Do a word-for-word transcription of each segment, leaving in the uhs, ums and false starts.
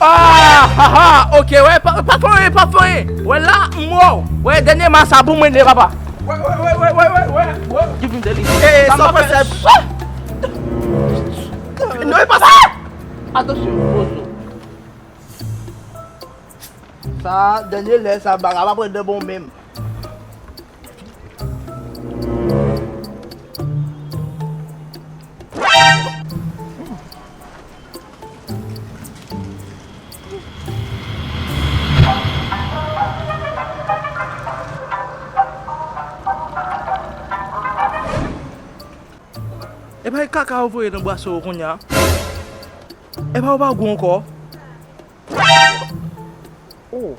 Ah, ha, ha, ok, wè, pa, pa fè anyen, pa fè anyen. Wè la, m wè w. Wè, dènye ma sa pou mwen de papa. Wè, wè, wè. Give me the list. Eh, sa w panse? Non, e pa sa. Atansyon, poz nou. Sa, dènye lè, sa, bagay pa pran de bon menm. Epa e kaka yo voye nan bwasyon yo kounye a. Epa yo pa gou ankò. Oh.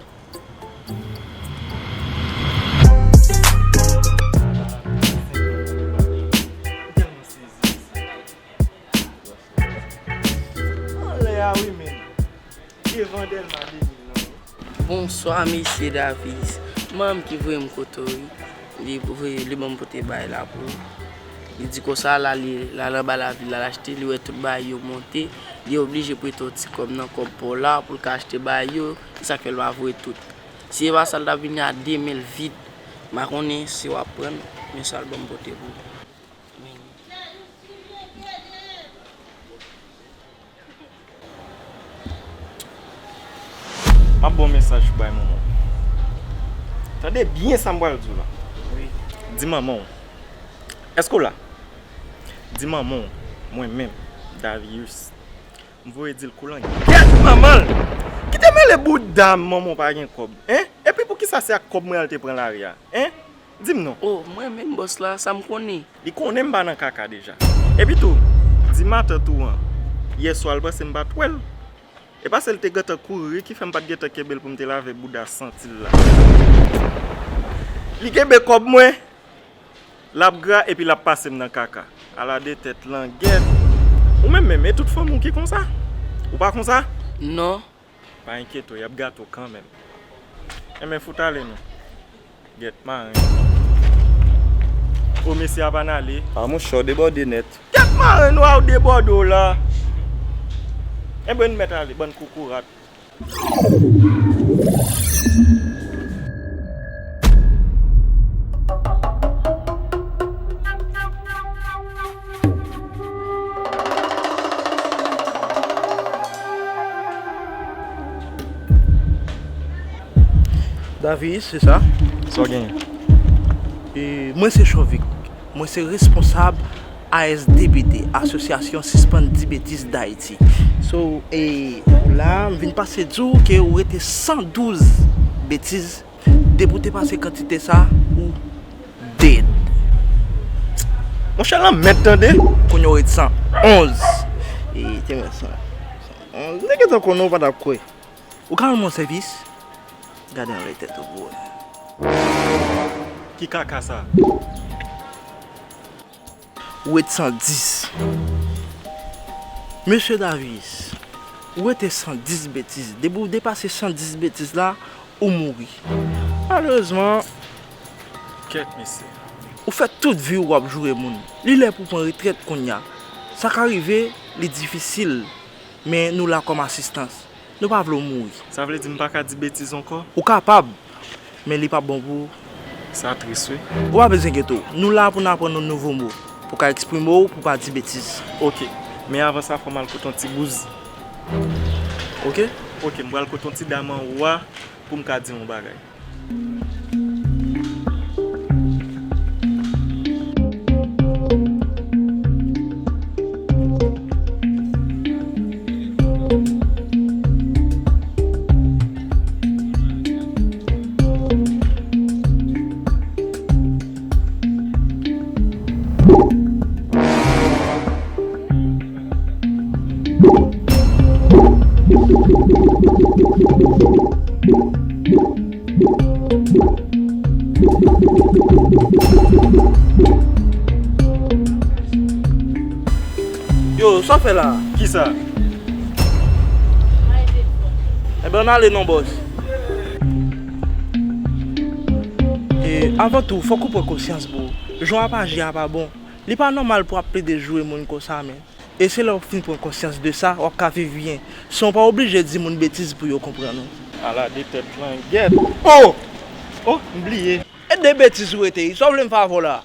Anlè a wi, men. Devan Dèlma de mil lan wi. Bonswa, mesye Davis. Manman m ki voye m kote w, wi. Li voye, li ban m pote bagay la pou ou. Li di konsa, l ale, l al anba lavil, l al achte, li wè tout bagay yo monte. Li oblije prete yon ti kòb nan kòb pa w la pou l ka achte bagay yo. Se sa k fè l pa voye tout. Si se pa sa, l t ap vini a de men l vid. M pa konnen si w ap pran l, men sa l ban m pote pou ou. M ap ba w mesaj pou bay manman w. Tande byen sa m pral di w la. Wi. Di manman w. Èske w la? Di manman w, mwen menm, Davius, m voye di l kou langèt manman l. Kite mele bouda m, manman w pa gen kòb, en? Epi poukisa se ak kòb mwen al te pran lari a, en? Di m non. Oh, mwen menm bòs la, sa m konnen. Li konnen m pa nan kaka deja. Epi tou, di matant ou an, yèswa l panse m pa t wè l. E paske l te gentan kouri ki fè m pa t gentan kenbe l pou m te lave bouda santi l la. Li kenbe kòb mwen, l ap gra epi l ap pase m nan kaka. Ala de tèt langèt. Ou menm menm, e tout fanmi w ki konsa? Ou pa konsa? Non. Pa enkyete w, y ap gate w kanmenm. Enben, fout ale non. Gèt maren. O, mesye a pa n ale. A, monchè, w debòde nèt. Gèt maren nwa w debòde w la. Enben, n mèt ale, bann koukourat. Davis, se sa? Sa w genyen? E, mwen se Chovik. Mwen se responsab A S D P D, Asosyasyon Sispann Di Betiz Dayiti. So, e, la, m vin pase di w ke ou rete san douz betiz. Depi w te pase kantite sa, ou dead. Monchè, lanmèd tande. Kounye a w ret san onz. E, te mwen san, san onz. Nèg gentan konnen w pa t ap kwè. Ou ka rann mwen sèvis? Gade anlè tèt ou pou wè. Ki kaka sa? Ou ret san dis. Mesye Davis, ou rete san dis betiz. Depi w depase san dis betiz la, ou mouri. Malerezman, kèt mesye, ou fè tout vi w w ap joure moun. Li lè pou w pran retrèt kounye a. Sa ka rive, li difisil, men nou la kòm asistans. Nou pa vle w mouri. Sa vle di m pa ka di betiz ankò? Ou kapab, men li p ap bon pou ou. Sa tris, wi. Ou pa bezwen enkyete w. Nou la pou n aprann yon nouvo mo, pou w ka eksprime w, pou w pa di betiz. Oke. Men avan sa, fò m al kote yon ti bouz. Oke? Oke, m pral kote yon ti dam anwo a pou m ka di yon bagay. Yo, sa w fè la? Kisa? Enben, ann ale non, bòs. E, avan tou, fòk ou pran konsyans, bro. Jan w ap aji a pa bon. Li pa nòmal pou w ap plede joure moun konsa, men. E se lè w ap fin pran konsyans de sa, w ap ka viv byen, san w pa oblije di moun betiz pou yo konprann ou. Ala de tèt langèt. Oh! Oh, m bliye. E de betiz ou rete, sa w vle m fè avè w la?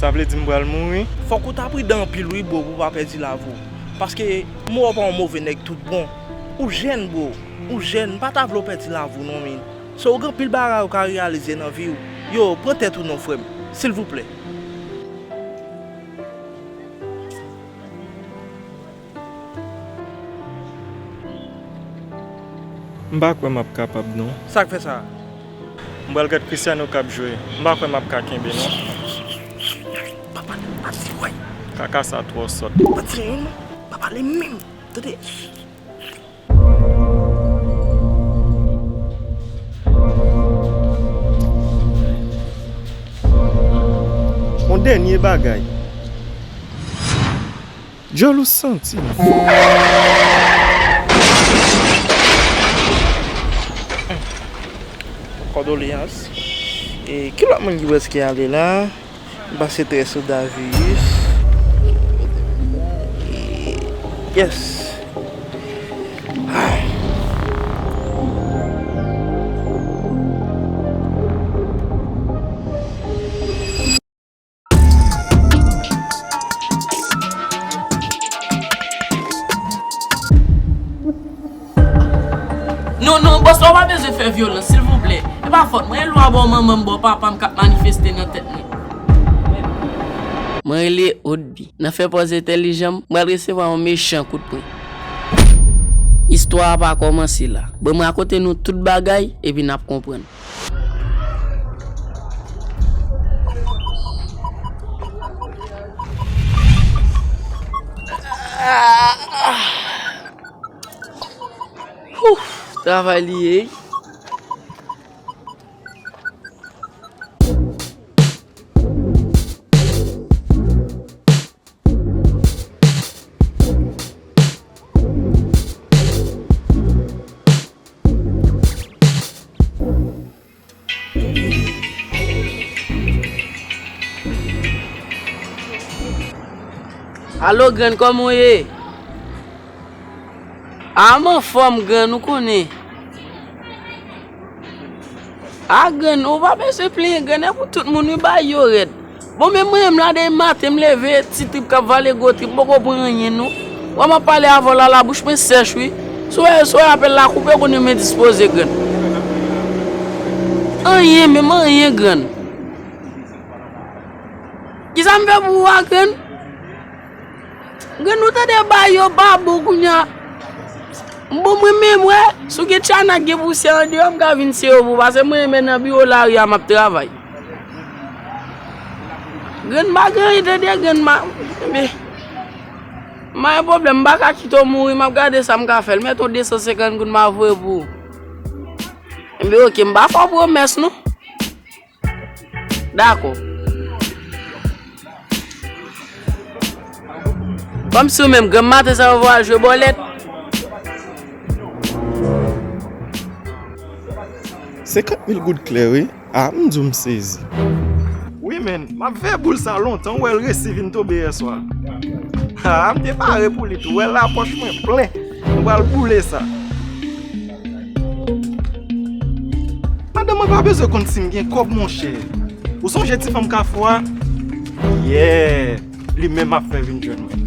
Sa vle di m pral mouri? Fòk ou ta pridan anpil wi, bro, pou w pa pèdi lavi w. Paske m wè w pa yon move nèg tout bon. Ou jèn, bro. Ou jèn, m pa ta vle w pèdi lavi w non, men. So, ou gen anpil bagay ou ka reyalize nan vi w. Yo, pran tèt ou non, frè m. Silvouplè. M pa kwè m ap kapab non. Sa k fè sa? M pral gad Cristiano k ap jwe. M pa kwè m ap ka kenbe non. Pa pale, pa di, woy. Kaka sa twò sòt. Pa di anyen non. Pa pale menm. Tande. Yon dènye bagay. Djòl ou santi m. Kondoleyans. E ki lòt moun ki prèske ale la? M pase trè sou Davius. Yes. Non, non, bòs la, ou pa bezwen fè vyolans, silvouplè. E pa fòt mwen, e lwa bò manman m, bò papa m k ap manifeste nan tèt mwen. Mwen rele Odby. Nan fè pòz entèlijan m, m pral resevwa yon mechan kout pwen. Istwa a pa kòmanse la. Ban m rakonte nou tout bagay, epi n ap konprann. Ouf, travay li ye. Alo, grann, kòman w ye? A, m anfòm, grann, ou konnen. A, grann, ou pa bezwen plenyen, grann, e pou tout moun, wi, bay yo rèd. Bon, men mwen menm la, depi maten, m leve, ti trip k ap vale gwo trip, m poko pran anyen, non. Wè, m ap pale avè w la, labouch mwen sèch, wi. Si w wè, si w wè apèl la koupe, konnen m endispoze, grann. Anyen, menm anyen, grann. Kisa m fè pou ou a, grann? Grann, ou tande bagay yo pa bon kounye a. Bon, mwen menm, wè, si w gen tchanak, gen pousyè andeyò, m ka vin sere w pou ou, paske mwen renmen nan biwo lari a m ap travay. Grann, m pa gen anyen tande, grann, m a, enben, m pa gen pwoblèm, m pa ka kite w mouri, m ap gade sa m ka fè. L mèt yon de san senkant goud m a voye pou ou. Enben, oke, m pa fè w pwomès, non. Dakò. Kòmsi w menm, granm maten sa yo voye al jwe bòlèt. Senkant mil goud klè, wi. A, m di w m sezi. Wi, men, m ap veye boul sa lontan, ou wè l resi vin tonbe yèswa. A, m te pare pou li tou, ou wè la pòch mwen plen. Nou pral boule sa. Madanm mwen pa bezwen konn si m gen kòb, monchè. Ou sonje ti fanm Kafou a? Yeah, li menm m ap fè vin jwenn mwen.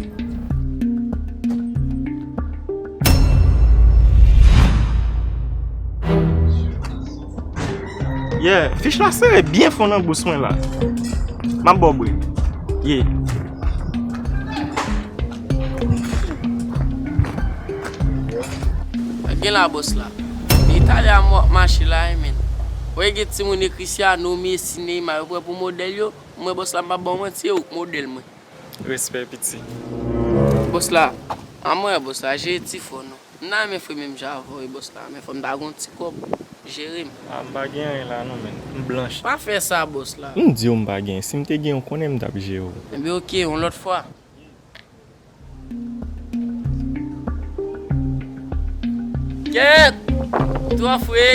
Yeah, fich la sere byen fon nan bous mwen la. M ap ba w bri. Yeah. Sa gen la, bòs la? Italya m wè w ap mache la, wi, men. Wè gen timoun ekri Cristiano, Messi, Neymar, yo pran pou modèl yo. Mwen, bòs la, m p ap ba w manti, e ou k modèl mwen. Respè, piti. Bòs la, a mwen, bòs la, jere ti fò non. M ta renmen fre menm jan avè w, wi, bòs la, men fò m ta gon ti kòb, jere m. A, m pa gen anyen la non, men. M blanch. Pa fè sa, bòs la. M di w m pa gen. Si m te gen, w konnen m t ap jere w. Enben, oke, yon lòt fwa. Kèt! Twò fre!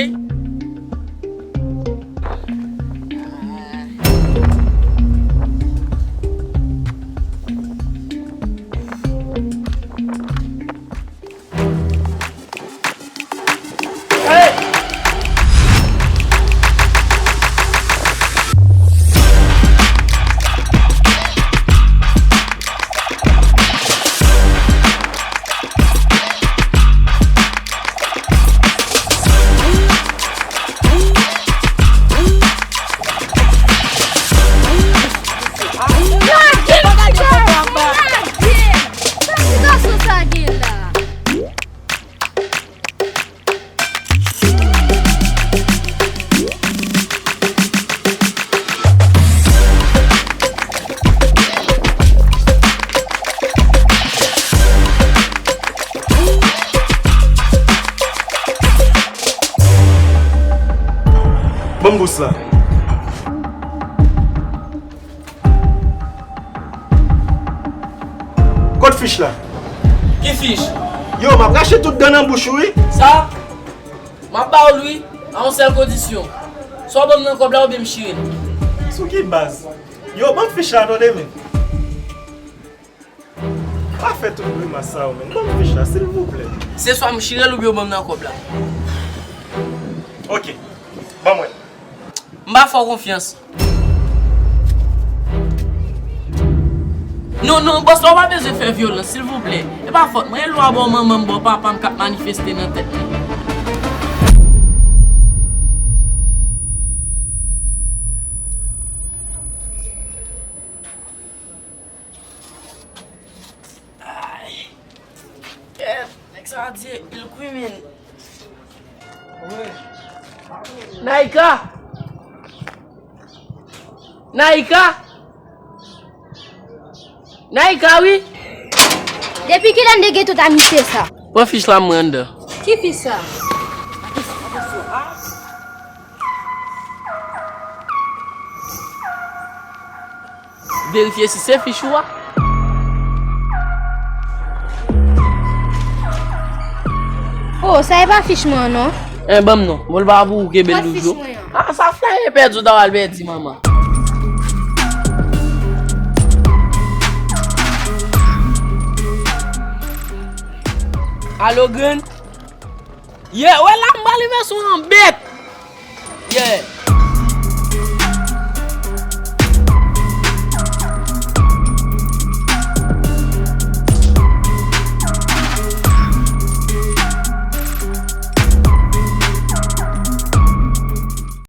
Bòs la. Kot fich la? Ki fich? Yo, m ap rache tout dan nan bouch ou, wi. Sa? M ap ba w l, wi, a yon sèl kondisyon. Swa w ban m nan kòb la oubyen m chire l. Sou ki baz? Yo, ban m fich la, tande, men. Pa fè tout grimas sa yo, men. Ban m fich la, silvouplè. Se swa m chire l oubyen w ban m nan kòb la. Ok. Ban mwen. M pa fè w konfyans. Non, non, bòs la, w pa bezwen fè vyolans, silvouplè. E pa fòt mwen, e lwa bò manman m, bò papa m k ap manifeste nan tèt mwen. Ay. Kèt, nèg sa di pil kwi, men. Naika! Naika! Naika, wi! Depi kilè n te gen tout amistye sa? Pran fich la, mwen anndan. Ki fich sa? Verifye si se fich ou a. Oh, sa e pa fich mwen an, non. En, ban m non. Bon, l pa pou ou kenbe l toujou. Ah, sa flaye pèdi, w ta pral pèdi, manman. Alo, grann? Yeah, wè la, m pral limen sou yon bèt. Yeah.